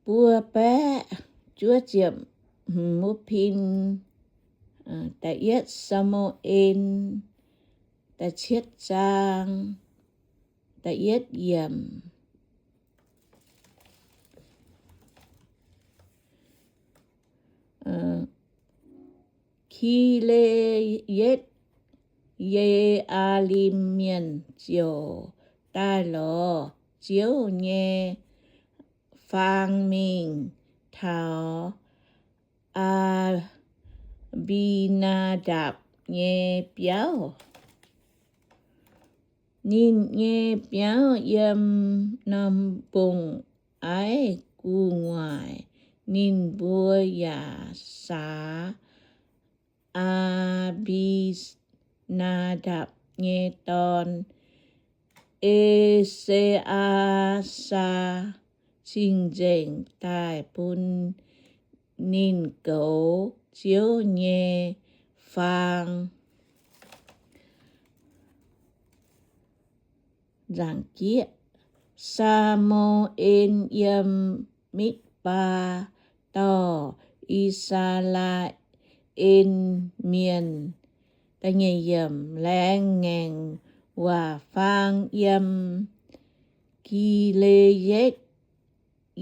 buo baeqv juov ziepc hmz wuov pin, da'yietv Saa^mu^en, da'cietv zaang, da'yietv yiemc. Ki^le^yetv Ye^aa^lim Mienh ziouc daaih lorz Ziouv nyei faang mingh taux Aa^mbi^naa^ndapc nyei biauv. Ninh nyei biauv yiem norm mbong-aiv gu'nguaaic. Ninh mbuo yaac saax Aa^mbi^naa^ndapc nyei dorn, E^se^aa^saa, cing-nzengc daaih bun ninh goux Ziouv nyei faang. Saa^mu^en yiem Mitc^baa dorh I^saa^laa^en Mienh, laengz ngaengc waac faang yiem Gi^le^yetv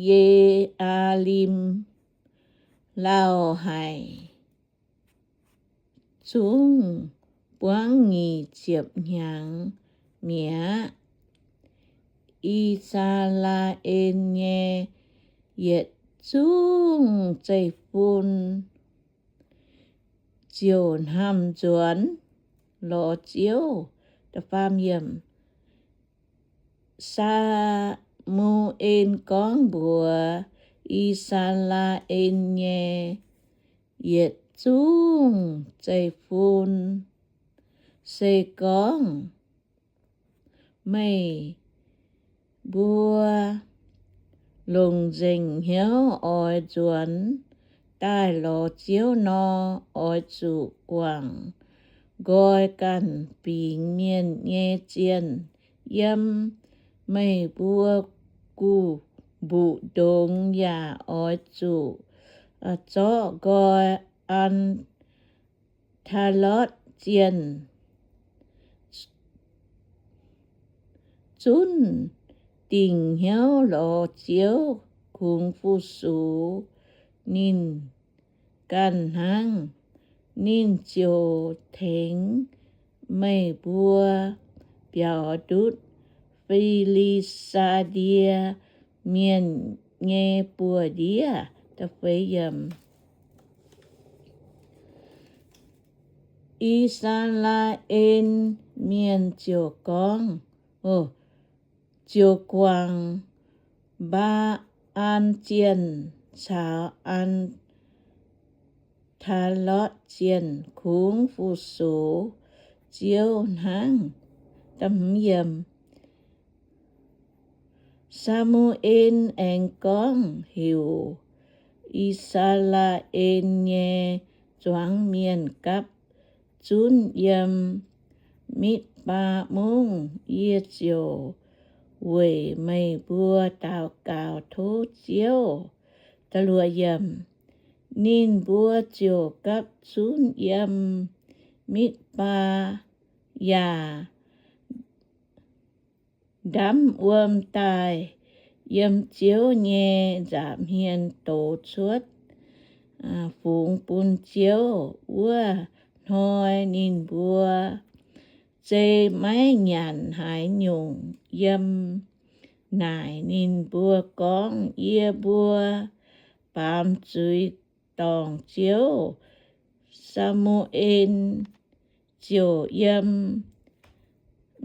Ye^aa^lim lauh haic, zungv buangv nyic ziepc hnyangx mi'aqv. I^saa^laa^en nyei yietc zungv zeiv-fun ziouc hnamv nzuonx lorz Ziouv. Saa^mu^en gorngv mbuox I^saa^laa^en nyei yietc zungv zeiv-fun, Se gorngv meih mbuo longc nzengc hnyouv oix nzuonx daaih lorz Ziouv nor, oix zuqc guangc nqoi ganh fingx mienh nyei zienh. Yiem meih mbuo guh mbuqc ndongx yaac oix zuqc zorqv nqoi An^taa^lotv Zienh. Zunv dingc hnyouv lorz Ziouv, kungx fu-sux ninh ganh hnangv. Ninh ziouc tengx meih mbuo biaux ndutv Fi^li^saa^die Mienh nyei buoz-ndiev. I^saa^laa^en Mienh ziouc gorngv, ziouc guangc Mbaa^an Zienh caux An^taa^lotv Zienh kungx fu-sux Ziouv hnangv. Saa^mu^en aengx gorngv, Heuc I^saa^laa^en nyei zuangx mienh gapv zunv yiem Mitc^baa Mungv. Yie ziouc weic meih mbuo daux gaux tov Ziouv. Ninh mbuo ziouc gapv zunv yiem Mitc^baa, yaac ndamv wuom daaih yiem Ziouv nyei nza'hmien dox cuotv fungx bun Ziouv. Wuov hnoi ninh mbuo zei maiv nyanc haaix nyungc yiem naaic. Ninh mbuo gorngv, Yie mbuo baamz zuiz dorngc Ziouv. Saa^mu^en ziouc yiem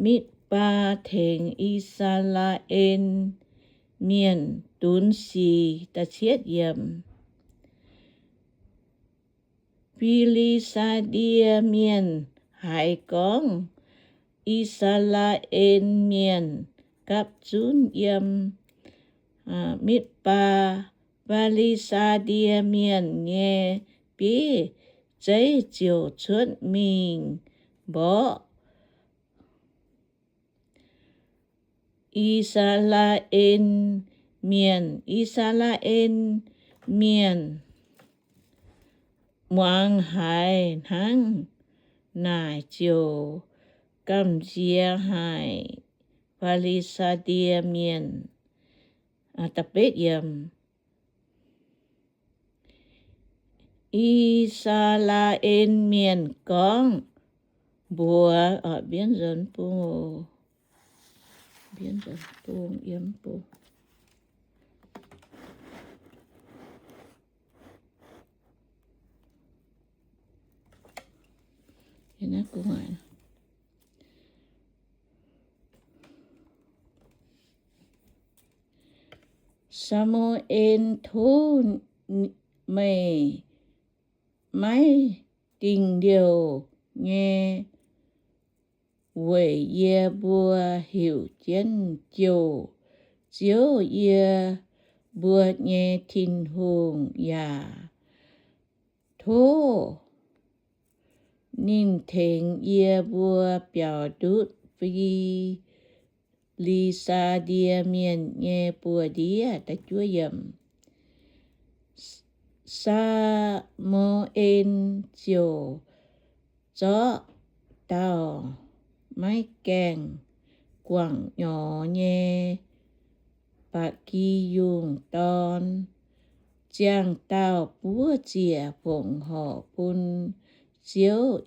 Mitc^baa tengx I^saa^laa^en Mienh dunx sic. Fi^li^saa^die Mienh haiz gorngv I^saa^laa^en Mienh gapv zunv yiem Mitc^baa, Fi^li^saa^die Mienh nyei bieiv zeiv ziouc cuotv mingh mborqv I^saa^laa^en Mienh, I^saa^laa^en Mienh muangx haiz hnangv naaic ziouc gamh nziex haic Fi^li^saa^die Mienh. I^saa^laa^en Mienh gorngv mbuox Saa^mu^en tov, Meih maiv dingh liouh nyei weic yie mbuo heuc jienv jouh Ziouv, yie mbuo nyei Tin-Hungh, yaac tov ninh tengx yie mbuo biaux ndutv Fi^li^saa^die Mienh nyei buoz-ndiev. Saa^mu^en ziouc zorqv dauh maiv gaengh guangc nyorx nyei ba'gi yungh dorn, ziangh dauh buov ziec fongc horc bun Ziouv.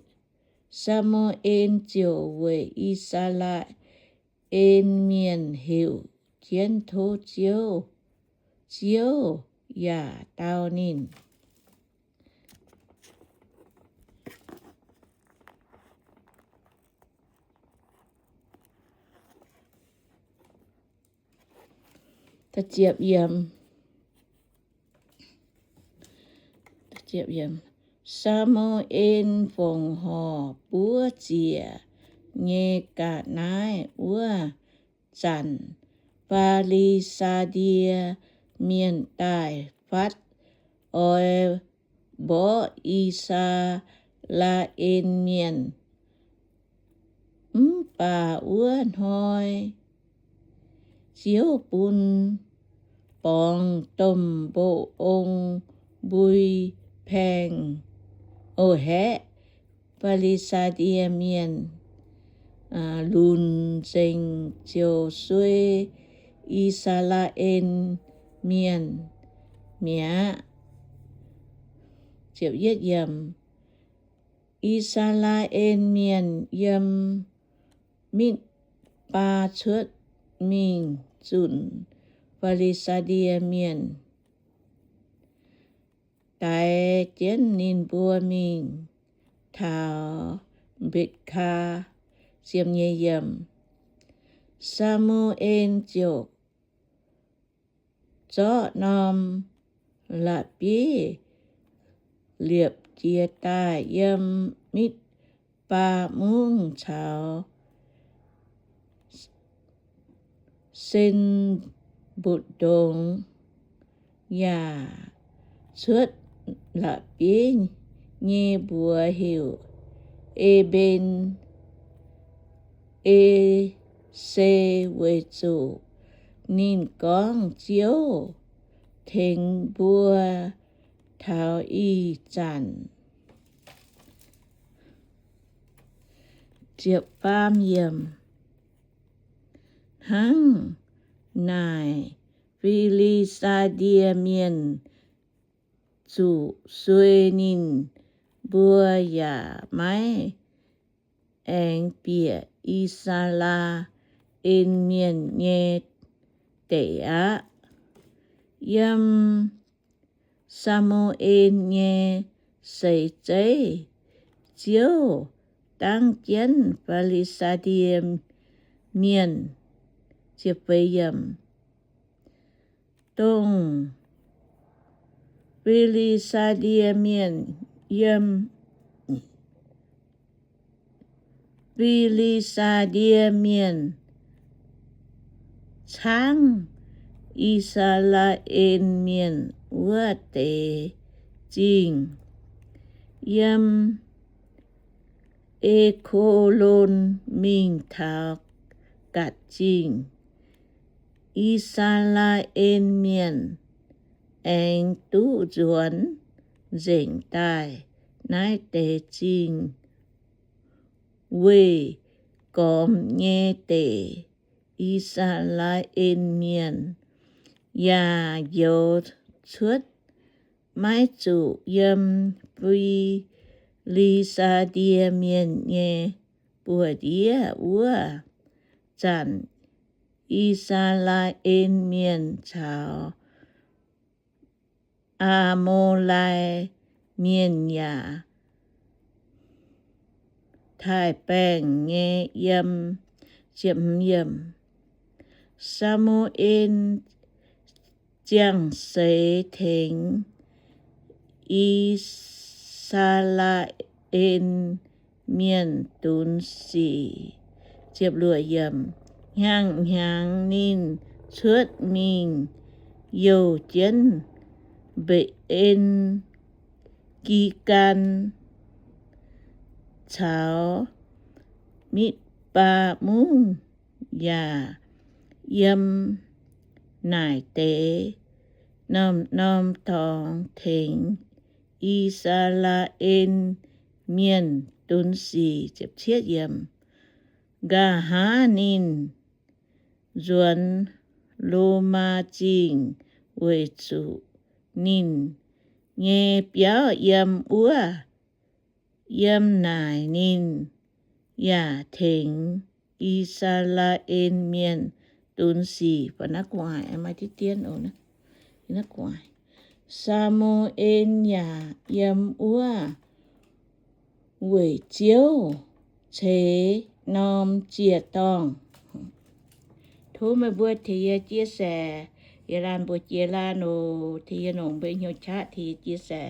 Saa^mu^en ziouc weic I^saa^laa^en Mienh heuc jienv tov Ziouv. Ziouv yaac dau ninh. Saa^mu^en fongc horc buov ziec nyei ga'naaiv wuov zanc, Fi^li^saa^die Mienh daaih fatv oix mborqv I^saa^laa^en Mienh. Mv baac wuov hnoi Ziouv bun borngz domh mboqv ong mbui paengx, o, haeqv Fi^li^saa^die Mienh lunx nzengc, ziouc suei I^saa^laa^en Mienh mi'aqv. I^saa^laa^en Mienh yiem Mitv^baa cuotv mingh zunc Fi^li^saa^die Mienh, daix jienv ninh mbuo mingh taux Mbetc^kaa. Saa^mu^en ziouc zorqv norm la'bieiv liepc jiez daaih yiem Mitv^baa Mungv caux Sen Mbutc Ndongx, yaac cuotv la'bieiv nyei mbuox heuc E^mbe^e^se, weic zuqc ninh gorngv, Ziouv tengx mbuo taux ih zanc. Hnangv naaic, Fi^li^saa^die Mienh zuqc suei ninh mbuo yaac maiv aengx bieqc I^saa^laa^en Mienh nyei deic aqv. Yiem Saa^mu^en nyei seix zeiv, Ziouv dangv jienv Fi^li^saa^die Mienh. Dongh Fi^li^saa^die Mienh yiem Fi^li^saa^die Mienh caangv I^saa^laa^en Mienh wuov deix zingh, yiem E^ko^lon mingh taux Gatc Zingh. I^saa^laa^en Mienh aengx duqv nzuonx nzengc daaih naaiv deix zingh weih gormx nyei deic. I^saa^laa^en Mienh yaac njoux cuotv, maiv zuqc yiem Fi^li^saa^die Mienh nyei buoz-ndiev wuov zanc, I^saa^laa^en Mienh caux Aa^mo^lai Mienh yaac taaih-baengh nyei yiem. Saa^mu^en ziangh seix tengx I^saa^laa^en Mienh dunx sic. Hnyangx-hnyangx ninh cuotv mingh youh jienv Mbetc^en, Gin^gaan caux Mitv^baa Mungv, yaac yiem naaic deix norm-norm dorngx tengx I^saa^laa^en Mienh dunx sic. Nqa'haav ninh nzuonx Lomaa Zingh weic zuqc ninh nyei biauv yiem wuov. Yiem naaic ninh yaac tengx I^saa^laa^en Mienh dunx sic. Saa^mu^en yaac yiem wuov weic Ziouv ceix norm ziec-dorngh. Tov meih mbuo tengx yie chia sẻ, yie laanh mbuo jiex laanh oc, tengx yie longc mbuo hnyouv qaqv tengx yie chia sẻ.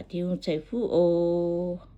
Tin-Hungh ceix fuqv oc.